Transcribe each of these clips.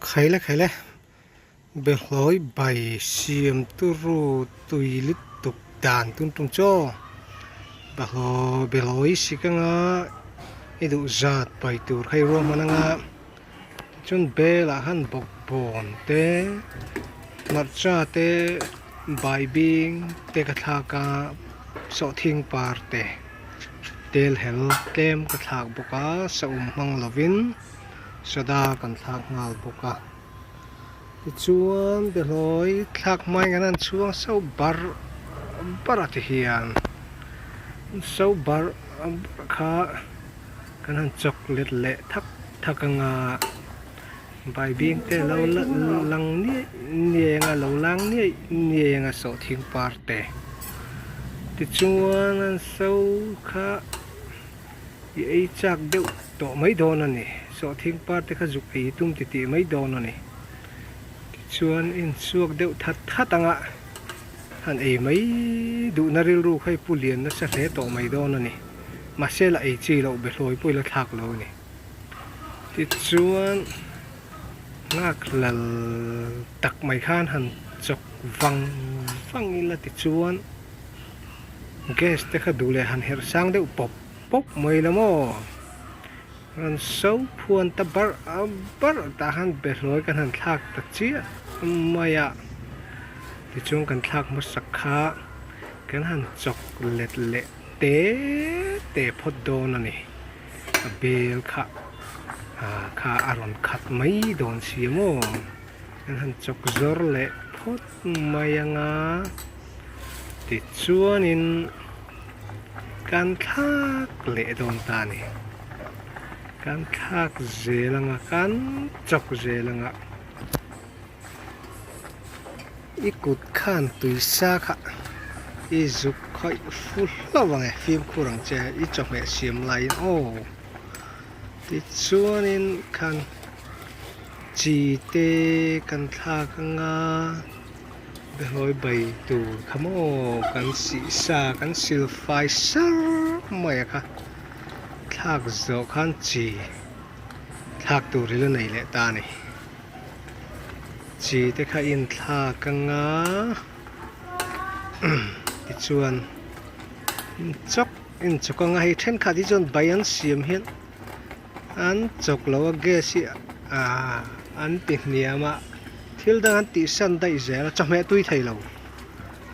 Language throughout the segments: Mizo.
Khaile khaile behlawi bai siam turu tui lutuk dan tum tum chu aw behlaw behlawi sik anga i duh zat pai tur kha i ruahman anga tichuan bel ah khan bawkbawn te hmarcha te baibing te ka thlak a sawhthing par te tel hel tlem ka thlak bawk a saum hmang lovin. Soda kan thlak nghal bawk a tichuan behlawi thlak hmain kan han chhuang so bar bar a ti hian so bar bar kha kan han chawk let leh thak thak anga baibing te lo lang niaih niaih anga lo lang niaih niaih anga sawhthing par te tichuan an so kha I ei chak deuh tawh mai dawn a ni. Sawhthing par te kha zuk ei tum ti tih mai dawn a ni. Tichuan inchhuak deuh that that anga han ei mai duhna rilru kha i pu lian nasa hle tawh mai dawn a ni. Mahse la ei chi loh behlawi pawh i la thlak lo a ni. Tichuan nghakhlal tak mai khan han chawk vang vang ila tichuan. Gas te kha duh leh han herh sang deuh pawp pawp mai la maw? Rawn so phuan ta barh barh tah khan behlawi kan han thlak ta chiah mai a, tichuan kan thlak hmasak kha kan han chawk let leh te te phawt dawn a ni. A bel kha kha a rawn khat mai dawn si a maw? Kan han chawk zawr leh phawt mai anga tichuanin kan thlak leh dawn ta a ni. Kan thlak zel anga kan chawk zel anga i kut khan tuisa kha i zuk khawih fu hlauh ang e fimkhur ang che i chawhmeh siam laiin aw tichuanin khan. Chi te kan thlak anga behlawi bai tur kha maw kan sih sa kan sil fai sar mai a kha thlak zawh khan chi thlak tur hi la nei leh ta a ni chi te kha in thlak anga tichuan in chawk in chawk anga hei thenkhat hi chuan bai an siam hian. An chawk lo a gas hi aaa an ti hniam a thil dang an tih san daih zel a chawhmeh tui thei lo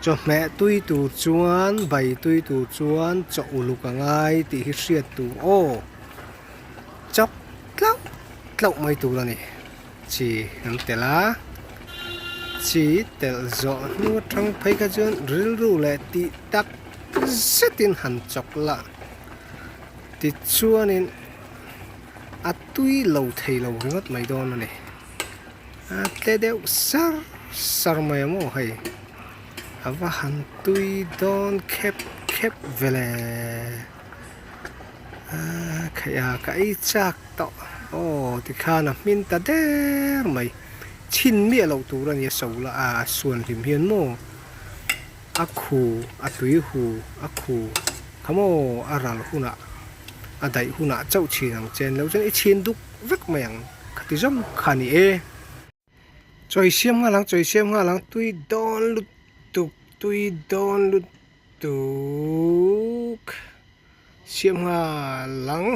chawhmeh tui tur chuan bai tui tur chuan chaw uluk a ngai tih hi hriat tur aw chawk tlauh tlauh mai tur a ni chi an telh a chi telh zawh hnu atang phei kha chuan rilru leh tih tak zetin han chawk la. Tichuanin a tui lo thei lo ringawt mai dawn a ni. A tle deuh sar sar mai a maw hei. A va han tui dawn khep khep ve le. A khaih a ka ei chak tawh. Aw tikhan a hmin ta der mai. Chhin miah loh tur a ni a so la a suan hlim hian maw. A khu a tui hu a khu kha maw a ral hunah a daih hunah chauh chhin ang che lo chuan i chhin duk vek mai ang khati zawm kha a ni e. Chawi siam nghal ang chawi siam nghal ang tui dawn lutuk tui dawn lutuk siam nghal ang.